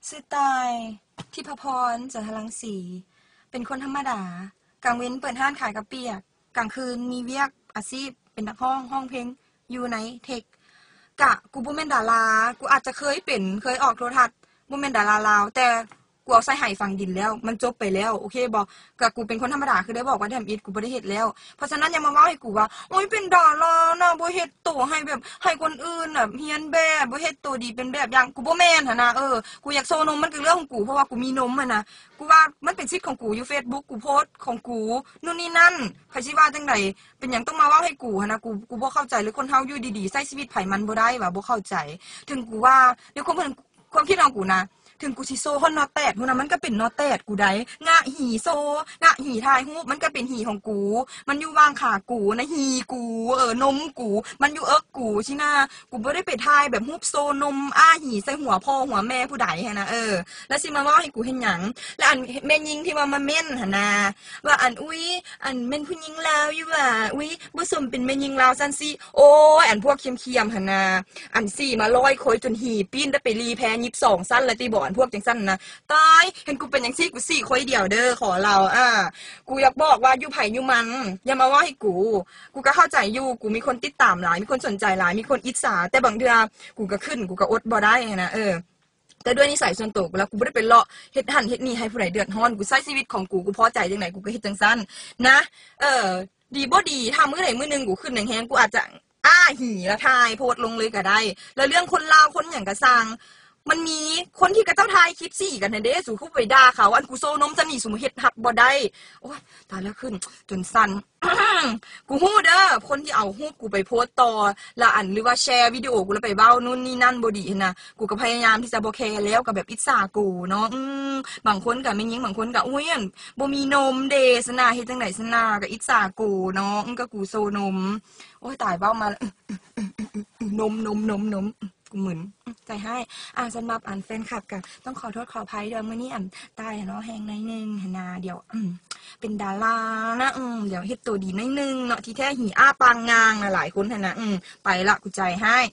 ຊື່ຕ່າຍ ທິບພະພອນ ຈັນທະລັງສີ ເປັນຄົນທຳມະດາ. ກາງເວັນເປີດຮ້ານຂາຍກະປຽກ, ກາງຄືນມີວຽກອາຊີບເປັນນັກຮ້ອງ ຮ້ອງເພງຢູ່ໃນເທັກ. ກະ ກູບໍ່ແມ່ນດາລາ, ກູອາດຈະເຄີຍເປັນ, ເຄີຍອອກໂທລະທັດ, ບໍ່ແມ່ນດາລາລາວ, ແຕ່ ກູເອົາໃສ່ໄຫຝັງດິນແລ້ວ, ມັນຈົບໄປແລ້ວ, ໂອເຄບໍ່? ກະກູເປັນຄົນທຳມະດາ, ຄືໄດ້ບອກວ່າທຳອິດ, ກູບໍ່ໄດ້ເຮັດແລ້ວ. ເພາະສະນັ້ນ ຢ່າມາເວົ້າໃຫ້ກູວ່າ ໂອ້ຍ ເປັນດາລານະ, ບໍ່ເຮັດໂຕໃຫ້ແບບ ໃຫ້ຄົນອື່ນແບບຮຽນແບບ, ບໍ່ເຮັດໂຕດີເປັນແບບຢ່າງ. ກູບໍ່ແມ່ນຫັ້ນນະ, ເອີ, ກູຢາກໂຊນົມ ມັນກະເລື່ອງຂອງກູ, ເພາະວ່າກູມີນົມຫັ້ນນະ. ກູວ່າມັນເປັນສິດຂອງກູ, ຢູ່ເຟສບຸກ ກູໂພສຂອງກູ, ນູ່ນນີ້ນັ້ນ, ໃຜຊິວ່າຈັ່ງໃດ? ເປັນຫຍັງຕ້ອງມາເວົ້າໃຫ້ກູຫັ້ນນະ? ກູ, ກູບໍ່ເຂົ້າໃຈເລີຍ, ຄົນເຮົາຢູ່ດີໆ ໃຊ້ຊີວິດໃຜມັນບໍ່ໄດ້ຫວາ? ບໍ່ເຂົ້າໃຈ. ເຖິງກູວ່າ ໃນຄວາມ ຄວາມຄິດຂອງກູນະ, ເຖິງກູຊິໂຊຮອດນໍແຕດພຸ້ນນະ, ມັນກະເປັນນໍແຕດກູໃດ໋. ງະຫີໂຊ, ງະຫີຖ່າຍຮູບ, ມັນກະເປັນຫີຂອງກູ, ມັນຢູ່ຫວ່າງຂາກູນະ, ຫີກູ, ເອີ, ນົມກູ, ມັນຢູ່ເອິກກູຊີ້ນະ. ກູບໍ່ໄດ້ໄປຖ່າຍແບບຮູບໂຊນົມອ້າຫີໃສ່ຫົວພໍ່ຫົວແມ່ຜູ້ໃດຫັ້ນນະ, ເອີ. ແລ້ວຊິມາເວົ້າໃຫ້ກູເຮັດຫຍັງ? ແລ້ວອັນແມ່ຍິງທີ່ວ່າມາເມັ້ນຫັ້ນນະ, ວ່າອັນ ອຸ້ຍ ອັນແມ່ນຜູ້ຍິງລາວຢູ່ຫວາ? ອຸ້ຍ ບໍ່ສົມເປັນແມ່ຍິງລາວຊັ້ນຊີ້. ໂອ້ຍ ອັນພວກຄຽມໆຫັ້ນນະ, ອັນສີມາຮ້ອຍຄົຍຈົນຫີປີ້ນໄດ້ໄປລີແພຍິບສອງຊັ້ນລະຕິບໍ? ອັນພວກຈັ່ງຊັ້ນນະ. ຕາຍ ເຫັນກູເປັນຈັ່ງຊີ້ ກູສີຄົຍດຽວເດີ ຂໍລາວ. ອາ ກູຢາກບອກວ່າຢູ່ໃຜຢູ່ມັນ, ຢ່າມາເວົ້າໃຫ້ກູ. ກູກະເຂົ້າໃຈຢູ່, ກູມີຄົນຕິດຕາມຫຼາຍ, ມີຄົນສົນໃຈຫຼາຍ, ມີຄົນອິດສາ, ແຕ່ບາງເທື່ອກູກະຂຶ້ນ, ກູກະອົດບໍ່ໄດ້ຫັ້ນນະ, ເອີ. ແຕ່ດ້ວຍນິໄສສ່ວນໂຕກູລະ, ກູບໍ່ໄດ້ໄປເລາະເຮັດຫັ້ນເຮັດນີ້ໃຫ້ຜູ້ໃດເດືອດຮ້ອນ. ກູໃຊ້ຊີວິດຂອງກູ, ກູພໍໃຈຈັ່ງໃດ ກູກະເຮັດຈັ່ງຊັ້ນນະ, ເອີ. ດີບໍ່ດີ ຖ້າມື້ໃດມື້ໜຶ່ງກູຂຶ້ນແຮງໆ ກູອາດຈະອ້າຫີລະຖ່າຍໂພສລົງເລີຍກະໄດ້. ແລ້ວເລື່ອງຄົນລາວຄົນຫຍັງກະຊ່າງ, ມັນມີຄົນທີ່ເຂົາເຈົ້າຖ່າຍຄລິບສີກັນຫັ້ນເດ້, ສູຄືໄປດ່າເຂົາ. ອັນກູໂຊນົມຊຳນີ້ ສູເຮັດຮັບບໍ່ໄດ້. ໂອ້ຍ ຕາຍແລ້ວ ຂຶ້ນຈົນສັ່ນ. ກູຮູ້ເດີ ຄົນທີ່ເອົາຮູບກູໄປໂພສຕໍ່ ລະອັນ ຫຼືວ່າແຊວິດີໂອກູ ລະໄປເວົ້ານູ່ນນີ້ນັ້ນບໍ່ດີຫັ້ນນະ, ກູກະພະຍາຍາມທີ່ຈະບໍ່ແຄແລ້ວ, ກະແບບອິດສາກູເນາະ. ອືມ ບາງຄົນກະແມ່ນຍິງ, ບາງຄົນກະ ອຸ້ຍ ອັນ ບໍ່ມີນົມເດຊັ້ນນະ, ເຮັດຈັ່ງໃດຊັ້ນນະ, ກະອິດສາກູເນາະ. ອືມ ກະກູໂຊນົມ. ໂອ້ຍ ຕາຍ ເວົ້າມາລະ ນົມ ນົມ ນົມ ນົມ ກູມຶນ ໃຈຮ້າຍ. ອ່າ ສຳລັບອັນແຟນຄລັບກະຕ້ອງຂໍໂທດຂໍອະໄພເດີ, ມື້ນີ້ອັນຕາຍເນາະ ແຮງໜ້ອຍໜຶ່ງຫັ້ນນະ. ດຽວ ອືມ ເປັນດາລານະ, ອືມ ດຽວເຮັດໂຕດີໜ້ອຍໜຶ່ງເນາະ, ທີ່ແທ້ຫີອ້າປາງງາງນະ ຫຼາຍຄົນຫັ້ນນະ. ອືມ ໄປລະ ກູໃຈຮ້າຍ.